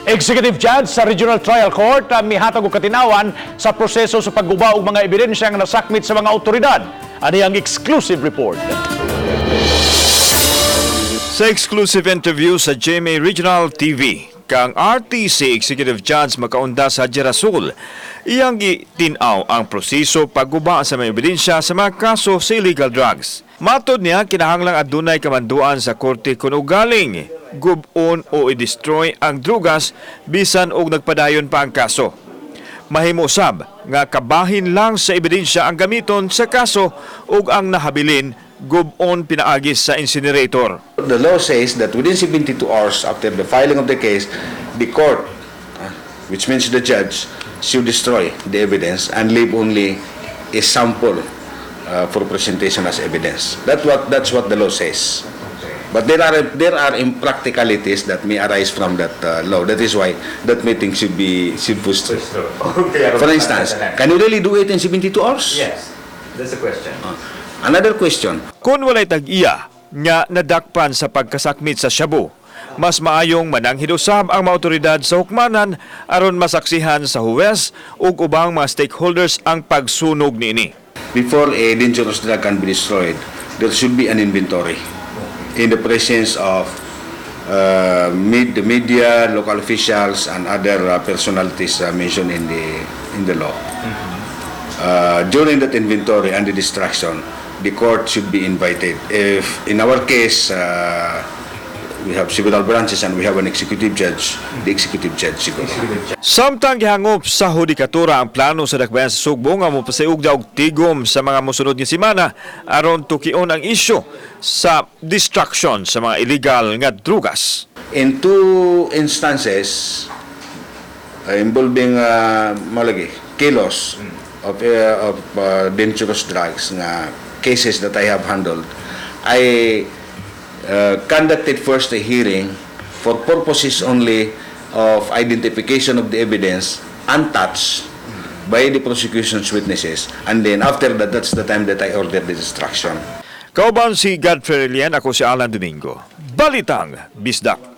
Executive Judge sa Regional Trial Court mihatag og katinawan sa proseso sa pagguba og mga ebidensya nga nasakmit sa mga otoridad. Ani ang exclusive report. Sa exclusive interview sa GMA Regional TV, kang RTC Executive Judge Makaunda sa Rasul, iyang gitin-aw ang proseso pagguba sa mga ebidensya sa mga kaso sa illegal drugs. Matod niya, kinahanglang adunay kamanduan sa korte kung ugaling gub-on o i-destroy ang drugas bisan og nagpadayon pa ang kaso. Mahimo sab nga kabahin lang sa ebidensya ang gamiton sa kaso ug ang nahabilin gub-on pinaagi sa incinerator. The law says that within 72 hours after the filing of the case, the court, which means the judge, should destroy the evidence and leave only a sample for presentation as evidence. That's what the law says. But there are impracticalities that may arise from that law. That is why that meeting should push through. For instance, can you really do it in 72 hours? Yes, that's the question. Another question. Kung walay tag-iya nga nadakpan sa pagkasakmit sa shabu, mas maayong mananghid usab ang mga otoridad sa hukmanan aron masaksihan sa huwes ug ubang mga stakeholders ang pagsunog niini. Before a dangerous drug can be destroyed, there should be an inventory in the presence of the media, local officials, and other personalities mentioned in the law. During that inventory and the destruction, the court should be invited. If in our case, we have several branches and we have an executive judge, the executive judge siguro. Samtang gihangop sa hudikatura ang plano sa Dakbayan sa Sugbo nga mopasayugda og tigom sa mga mosunod nga semana aron tukion ang isyu sa destruction sa mga illegal nga drugas. In two instances involving malagi kilos of dangerous drugs nga cases that I have handled, I conducted first a hearing for purposes only of identification of the evidence untouched by the prosecution's witnesses, and then after that, that's the time that I ordered the destruction. Kauban si Godfrey Relian, ako si Alan Domingo. Balitang Bisdak.